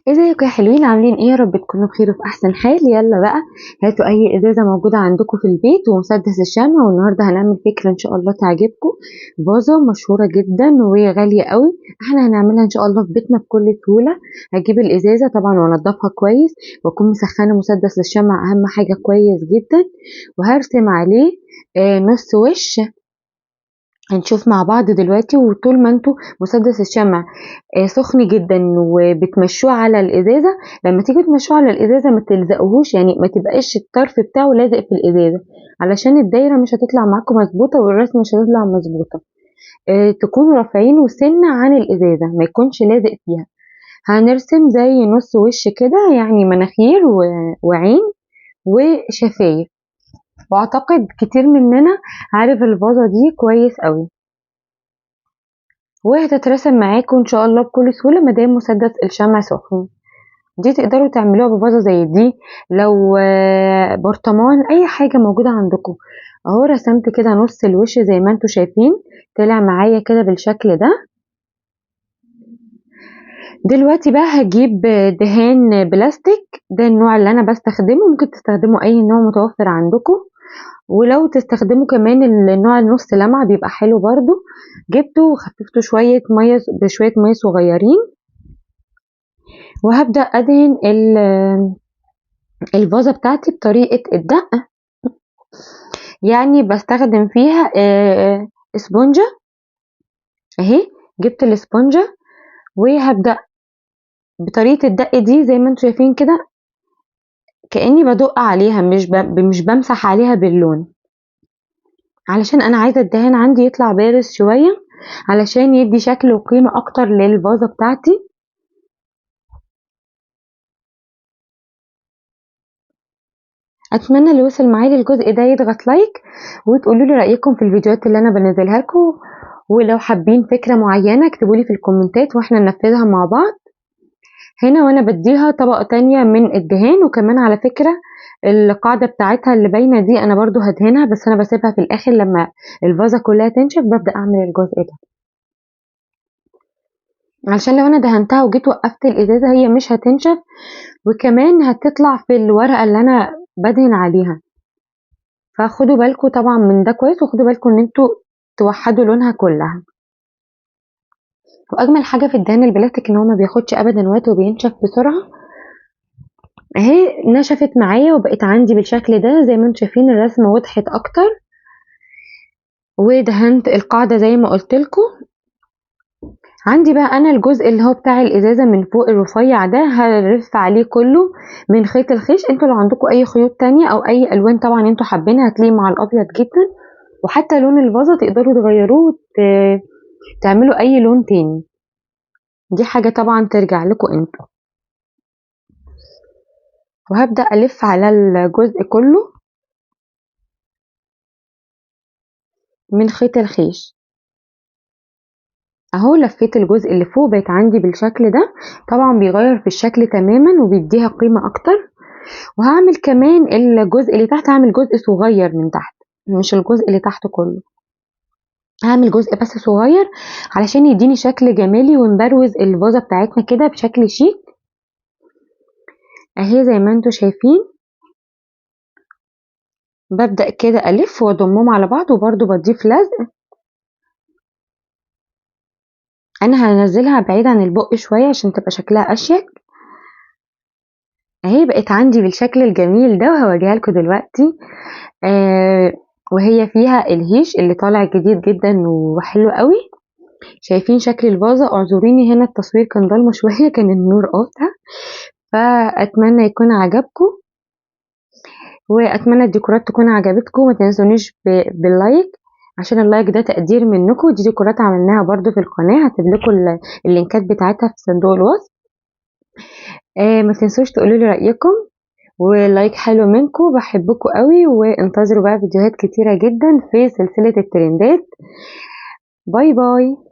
ازيكم يا حلوين؟ عاملين ايه؟ يا رب تكونوا بخير وفي احسن حال. يلا بقى هاتوا اي ازازة موجودة عندكم في البيت ومسدس الشمع، والنهارده هنعمل فكرة ان شاء الله تعجبكم. فازة مشهورة جدا وغاليه قوي، احنا هنعملها ان شاء الله في بيتنا بكل سهولة. هجيب الازازه طبعا وانضفها كويس، واكون مسخنه مسدس الشمع اهم حاجة كويس جدا، وهرسم عليه نص وش. هنشوف مع بعض دلوقتي. وطول ما انتوا مسدس الشمع سخن جدا وبتمشوه على الازازه، لما تيجوا تمشوه على الازازه ما تلزقوهوش، يعني ما تبقاش الطرف بتاعه لازق في الازازه، علشان الدايرة مش هتطلع معاكم مظبوطة والرسمه مش هتطلع مظبوطة. تكونوا رافعينه سنة عن الازازه، ما يكونش لازق فيها. هنرسم زي نص وش كده، يعني مناخير وعين وشفايف. واعتقد كتير مننا عارف الفازة دي كويس قوي، وهتترسم معاكم ان شاء الله بكل سهولة ما دام مسدس الشمع سخن. دي تقدروا تعملوها بفازة زي دي، لو برطمان، اي حاجة موجودة عندكم. اهو رسمت كده نص الوش زي ما انتوا شايفين، طلع معايا كده بالشكل ده. دلوقتي بقى هجيب دهان بلاستيك، ده النوع اللي انا بستخدمه، ممكن تستخدموا اي نوع متوفر عندكم، ولو تستخدموا كمان النوع النص لمعة بيبقى حلو برضو. جبته وخففته شوية مية بشوية مية صغيرين، وهبدأ أدهن الفازة بتاعتي بطريقة الدق، يعني بستخدم فيها اسبونجة. اهي جبت الاسبونجة وهبدأ بطريقة الدق دي زي ما انتم شايفين كده، كأني بدق عليها، مش بمسح عليها باللون، علشان انا عايزة الدهان عندي يطلع بارز شوية علشان يدي شكل وقيمة اكتر للفازة بتاعتي. اتمنى اللي وصل معايا للجزء ده يضغط like، وتقولوا لي رأيكم في الفيديوهات اللي انا بنزلها لكم، ولو حابين فكرة معينة اكتبوا لي في الكومنتات واحنا ننفذها مع بعض. هنا وانا بديها طبقة تانية من الدهان، وكمان على فكرة القاعدة بتاعتها اللي باينة دي انا برضو هدهنها، بس انا بسيبها في الاخر لما الفازة كلها تنشف ببدأ اعمل الجزء ده، علشان لو انا دهنتها وجيت وقفت الازازة هي مش هتنشف، وكمان هتطلع في الورقة اللي انا بدهن عليها. فخدوا بالكم طبعا من ده كويس، وخدوا بالكم ان انتوا توحدوا لونها كلها. واجمل حاجة في الدهان البلاستيك ان هو ما بياخدش ابدا وقت وبينشف بسرعة. اهي نشفت معايا وبقت عندي بالشكل ده زي ما انتم شايفين، الرسمة وضحت اكتر، ودهنت القاعدة زي ما قلت لكم. عندي بقى انا الجزء اللي هو بتاع الازازه من فوق الرفيع ده هرف عليه كله من خيط الخيش. انتوا لو عندكم اي خيوط تانية او اي الوان طبعا انتوا حابينها هتلاقيه مع الابيض جدا، وحتى لون الفازة تقدروا تغيروه تعملوا اي لون تاني، دي حاجة طبعا ترجع لكم انتوا. وهبدأ ألف على الجزء كله من خيط الخيش. اهو لفيت الجزء اللي فوق، بقت عندي بالشكل ده. طبعا بيغير في الشكل تماما وبيديها قيمة اكتر. وهعمل كمان الجزء اللي تحت، هعمل جزء صغير من تحت، مش الجزء اللي تحت كله، هعمل جزء بس صغير علشان يديني شكل جمالي ونبروز الفازة بتاعتنا كده بشكل شيك. اهي زي ما انتوا شايفين ببدأ كده الف واضمهم على بعض، وبرده بضيف لزق. انا هنزلها بعيد عن البق شوية عشان تبقى شكلها اشيك. اهي بقت عندي بالشكل الجميل ده، وهوريها لكم دلوقتي. وهي فيها الهيش اللي طالع جديد جدا وحلو قوي. شايفين شكل الفازة؟ اعذريني هنا التصوير كان ضلمة شوية، كان النور قاطع، فاتمنى يكون عجبكم، واتمنى الديكورات تكون عجبتكم. ما تنسونيش بال like، عشان ال like ده تقدير منكم. دي ديكورات عملناها برضو في القناة، هسيب لكم اللينكات بتاعتها في صندوق الوصف. ما تنسوش تقولوا لي رايكم، و like حلو منكم. بحبكم قوي، وانتظروا بقى فيديوهات كتيرة جدا في سلسلة الترندات. bye bye.